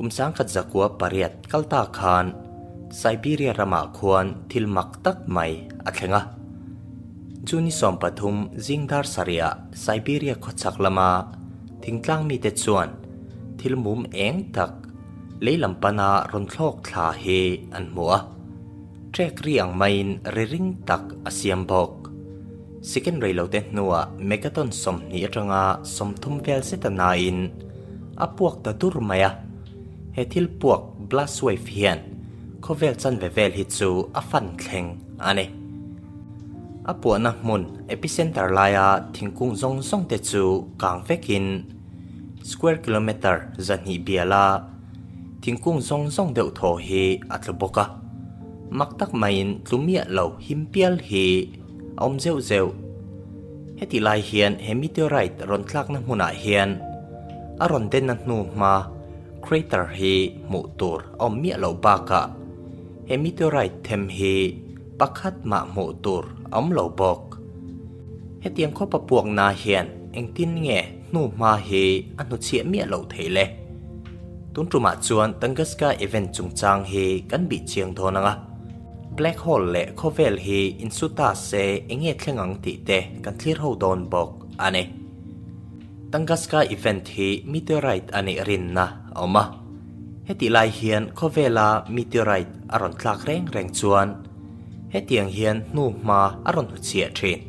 Kum 1908 kal ta khan Siberia ramah khuan thil mak tak mai a thleng a. June 13 zing dar sarihah Siberia khawchhak lama thingtlang mite chuan thil mum eng tak lei lam pana rawn thlawk thla hi an hmu a. Trek ri ang maiin ri ring tak a siam bawk. Second rei lote hnuah megaton 20 atanga 30 vel zet a nain a puak ta dur mai a. He thil puak blast wave hian khawvel chanve vel hi chu a fan thleng a ni. A puahna hmun epicenter laia thingkung zawng zawng te chu kang vekin square kilometre 200 biala thingkung zawng zawng deuh thaw hi a tlu bawk a. Mak tak maiin tlu miah lo him pial hi a awm zeuh zeuh. Heti lai hian he meteorite rawn tlakna hmunah hian a rawn denna hnu hma crater hi hmuh tur a awm miah loh bakah he meteorite them hi pakhat mah hmuh tur a awm lo bawk. Hetiang khawpa puakna hian engtin nge hnu hma hi a hnuchhiah miah loh theih le? Tun tumah chuan Tunguska event chungchang hi kan bih chiang dawn ang a. Black hole leh khawvel hi insu ta se enge thleng ang tih te kan thlir ho dawn bawk a ni. Tunguska event hi meteorite a nih rinna a awm a. Hetih lai hian khawvela meteorite a rawn tlak reng reng chuan hetiang hian hnu hma a rawn hnuchhiah thin.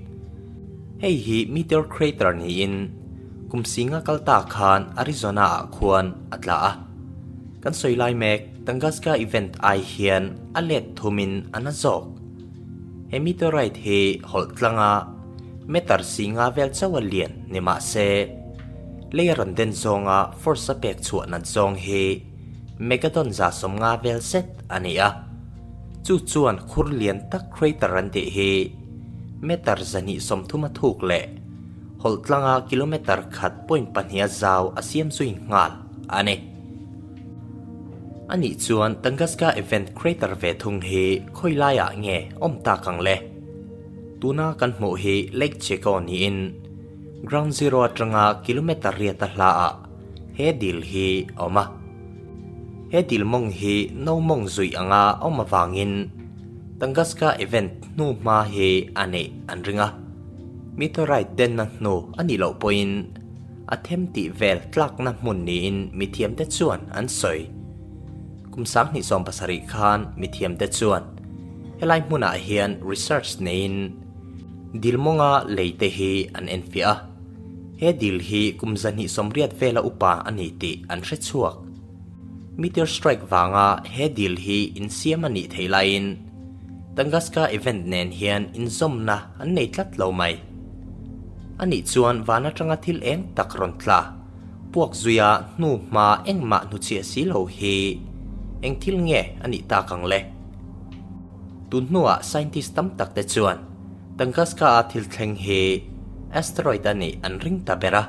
Hei hi meteor crater niin kum singa kal ta khan Arizona ah khuan a tla a. Kan sawi lai mek Tunguska event ai hian a let thumin a na zawk. He meteorite hi hawlh tlanga meter singa vel chauh a lian ni mah se, lei a rawn den zawnga force a pek chhuah nat zawng hi megaton 150 vel zet a ni a. Chu chuan khur lian tak crater an tih hi meter 230 a thuk leh hawlh tlanga kilometre khat point pahniha zau a siam zui nghal a ni. A nih chuan Tunguska event crater ve thung hi khawi laiah nge awm tak ang le? Tuna kan hmuh hi Lake Cheko niin Ground Zero atanga kilometre riat a hlaah he dil hi a awm a. He dil mawng hi no mawng zui anga awm avangin Tunguska event hnu hma hi a neih an ring a. Meteorite denna hnu a nih loh pawhin a them tih vel tlakna hmun niin mithiamte chuan an sawi. Kum 2017 khan mithiamte chuan helai hmunah hian research neiin dil mawnga leite hi an enfiah a. He dil hi kum 280 vela upa a ni tih an hre chhuak. Meteor strike vanga he dil hi insiam a nih theih laiin Tunguska event nen hian inzawmna an nei tlat lo mai. A nih chuan van atanga thil eng tak rawn tla, puak zuia hnu hma engmah hnuchhiah si lo hi eng thil nge a nih tak ang le? Tun hnuah scientist tam tak te chuan Tunguska-a thil thleng hi asteroid a nih an ring ta ber a.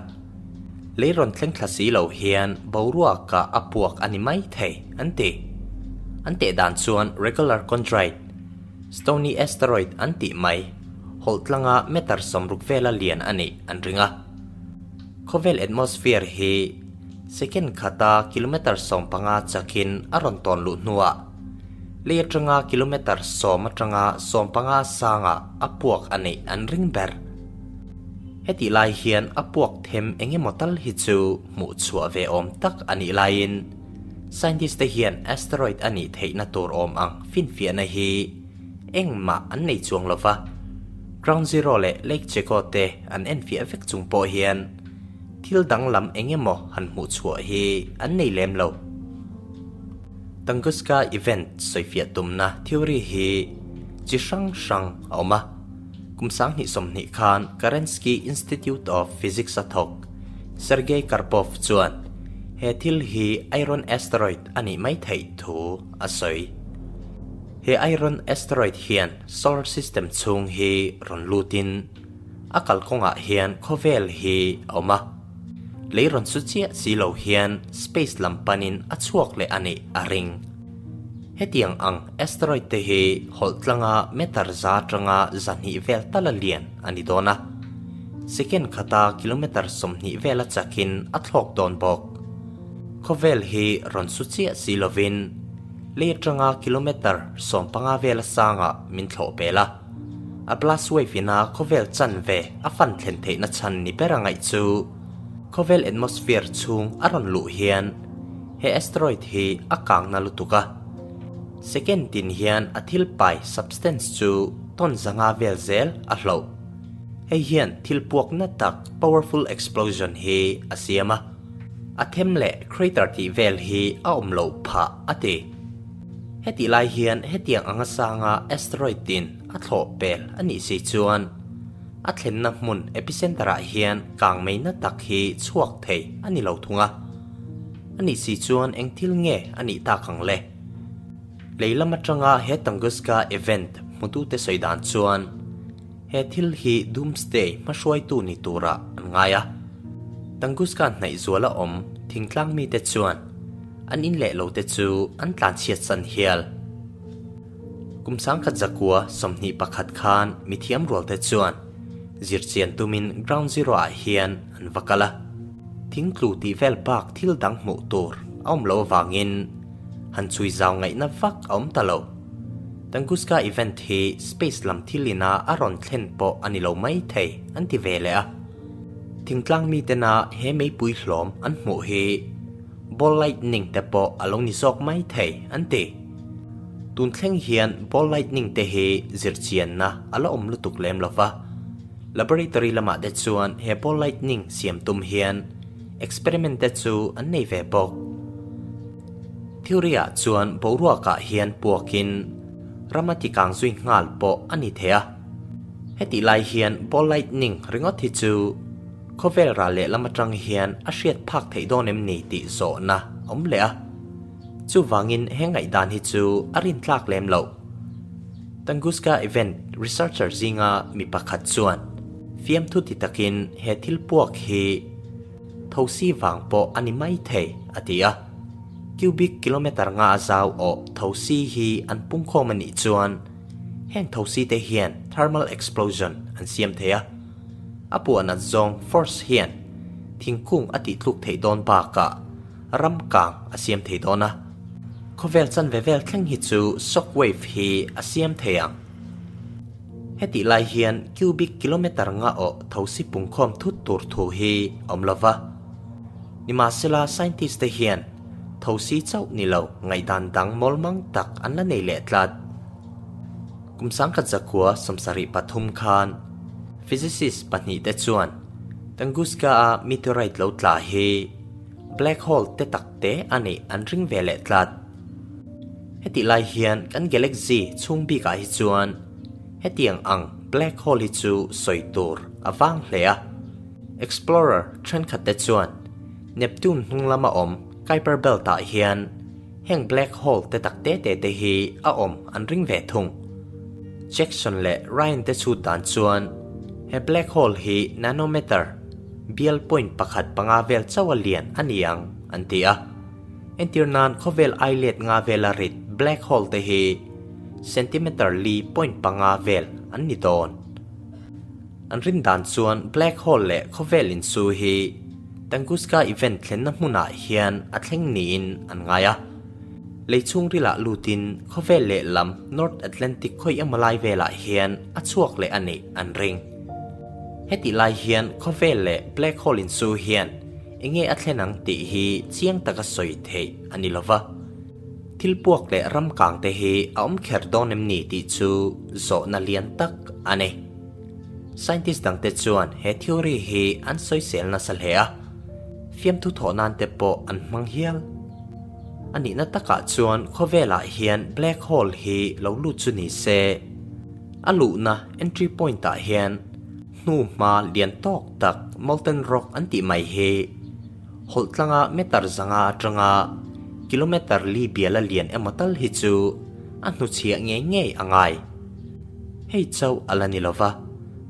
Lei rawn thleng thla si lo hian boruaka a puak a ni mai thei, an ti. An teh dan chuan regular chondrite, stony asteroid an tih mai, hawlh tlanga meter 60 vela lian a nih an ring a. Khawvel atmosphere hi second khata kilometre 15 chakin a rawn tawn luh hnuah lei atanga kilometre 10 atanga 15 sangah a puak a nih an ring ber. Hetih lai hian a puak them eng emaw tal hi chu hmuh chhuah ve awm tak a nih laiin scientist te hian asteroid a nih theihna tur awm ang finfiahna hi engmah an nei chuang lo va. Ground Zero leh Lake Cheko te an enfiah vek chung pawh hian thil danglam eng emaw han hmuh chhuah hi an nei lem lo. Tunguska event sawifiah tumna theory hi chi hrang hrang a awm a. Kum 2020 khan Karensky Institute of Physics a thawk Sergei Karpov chuan he thil hi iron asteroid a nih mai theih thu a sawi. He iron asteroid hian solar system chhung hi rawn lutin a kalkawngah hian khawvel hi a awm a. Lei rawn su chiah si lo hian space lam panin a chhuak leh a nih a ring. Hetiang ang asteroid te hi hawlh tlanga meter 100 atanga 200 vel tala lian a ni dawn a. Second khata kilometre 20 vela chakin a thlawk dawn bawk. Khawvel hi rawn su chiah si lovin lei atanga kilometre 15 vela sangah min thlawh pel a. A blast wave ina khawvel chanve a fan thlen theihna chhan ni ber a ngaih chu khawvel atmosphere chhung a rawn luh hian he asteroid hi a kangna lutuk a. Second tin hian a thil pai substance chu ton zanga vel zel a hloh. Hei hian thil puakna tak powerful explosion hi a siam a. A them leh crater tih vel hi a awm loh phah a ti. Hetih lai hian hetiang anga sanga asteroid tin a thlawh pel a nih si chuan a thlenna hmun epicenter ah hian kang mei na tak hi chhuak thei a ni lo thung a. A nih si chuan eng thil nge a nih tak ang le? Lei lam atanga he Tunguska event hmutute sawi dan chuan he thil hi Doomsday hmahruaitu ni turah an ngai a. Tunguska hnaih zuala awm thingtlang mite chuan an in leh lote chu an tlanchhiat san hial. Kum sangkhat zakua 21 khan mithiam rualte chuan zirchian tumin Ground Zero ah hian an va kal a. Thingtlu tih vel bak thil dang hmuh tur a awm loh avangin han chhui zau ngaihna vak a awm ta lo. Tunguska event hi space lam thil ina a rawn thlen pawh a ni lo mai thei an ti ve leh a. Thingtlang mitena he meipui hlawm an hmuh hi ball lightning te pawh a lo ni zawk mai thei an ti. Tun thleng hian ball lightning te hi zirchianna a la awm lutuk lem lo va. Laboratory lamah te chuan he ball lightning siam tum hian experiment te chu an nei ve bawk. Theory ah chuan boruakah hian puakin ram a tikang zui nghal pawh a ni thei a. Hetih lai hian ball lightning ringawt hi chu khawvel ral lehlam atang hian a hriat phak theih dawn em ni tih zawhna a awm leh a. Chuvangin he ngaihdan hi chu a rintlak lem loh. Tunguska event researcher zinga mi pakhat chuan fiamthu ti takin he thil puak hi thosi vang pawh a ni mai thei a ti a. Cubic kilometre nga a zau awh thosi hi an pungkhawm a nih chuan heng thosi te hian thermal explosion an siam thei a. A puahnat zawng force hian thingkung a tihtluk theih dawn bakah ram kang a siam thei dawn a. Khawvel chanve vel thleng hi chu shock wave hi a siam thei ang. Hetih lai hian cubic kilometre nga awh thosi pungkhawm thut tur thu hi a awm lo va. Nimahsela scientist te hian thosi chauh ni lo ngaihdan dang mawlmang tak an la nei leh tlat. Kum 1973 khan physicist pahnih te chuan Tunguska-a meteorite lo tla hi Black hole te tak te a nih an ring ve leh tlat. Hetih lai hian kan galaxy chhung bikah hi chuan hetiang ang black hole hi chu sawi tur a vang hle a. Explorer thenkhat te chuan Neptune hnung lama awm Kuiper Belt ah hian heng black hole te tak te te te hi a awm an ring ve thung. Jackson leh Ryan te chhut dan chuan he black hole hi nanometer bial point pakhat panga vel chauh a lian a ni ang an ti a. Entir nan khawvel ai let nga vela rit black hole te hi centimeter li point panga vel an ni dawn. An rin dan chuan black hole leh khawvel insu hi Tunguska event thlenna hmunah hian a thleng niin an ngai a. Lei chhungrilah lutin khawvel lehlam North Atlantic khawi emaw lai velah hian a chhuak leh a nih an ring. Hetih lai hian khawvel leh black hole insu hian enge a thlen ang tih hi chiang taka sawi theih a ni lova. Thil puak leh ram kang te hi a awm kher dawn em ni tih chu zawhna lian tak a ni. Scientist dangte chuan he theory hi an sawisel nasa hle a, fiamthu thawh nan te pawh an hmang hial. A nihna takah chuan khawvelah hian black hole hi lo lut chu ni se, a luhna entry point ah hian hnu hma lian tawk tak molten rock an tih mai hi hawlh tlanga meter zanga atanga kilometer li biala lian emaw tal hi chu a hnuchhiah ngei ngei a ngai. Hei chauh a la ni lova,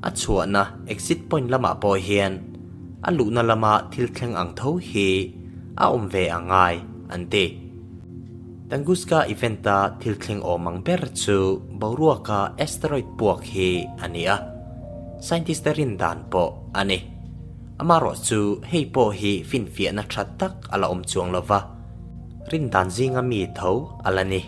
a chhuahna exit point lamah pawh hian a luhna lama thil thleng ang tho hi a awm ve a ngai an ti. Tunguska event-a thil thleng awm ang ber chu boruaka asteroid puak hi a ni a, scientist-te rin dan pawh a ni. Amarawh chu hei pawh hi finfiahna tha tak a la awm chuang lo va, rindan zinga mi tho a la ni.